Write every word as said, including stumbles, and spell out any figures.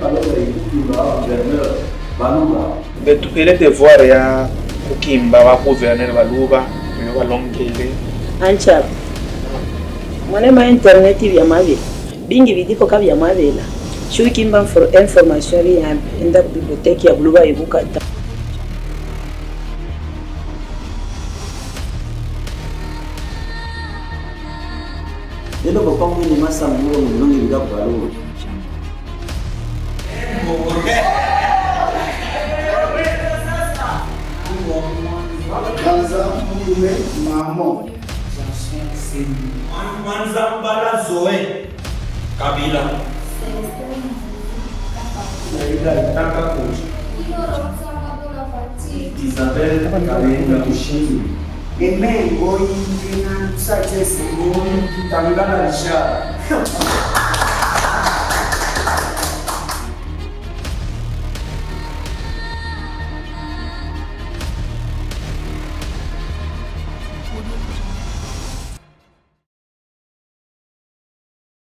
Kalola yi ku kimba ba gouverneur Baluba. Beto twele devoir ya ku kimba ba gouverneur Baluba, yo balongele. Antiaku. Mwene ma internet bia mabela. Bingi bidipo ka bia mabela. Si wu kimba infor-, information ri yambi, enda ku bibliothèque ya Baluba yi ku kata. Lelo papa mwene masa mbulo mulongi bida ku Baluba. Banza mulume mamo. Banza mbala Zoé Kabila. Naida Itaka Kojo. Isabelle Kalenga Mushini. Aimé Ngoyi Fernando Sanchez. Ngoyi Kitangala Richard.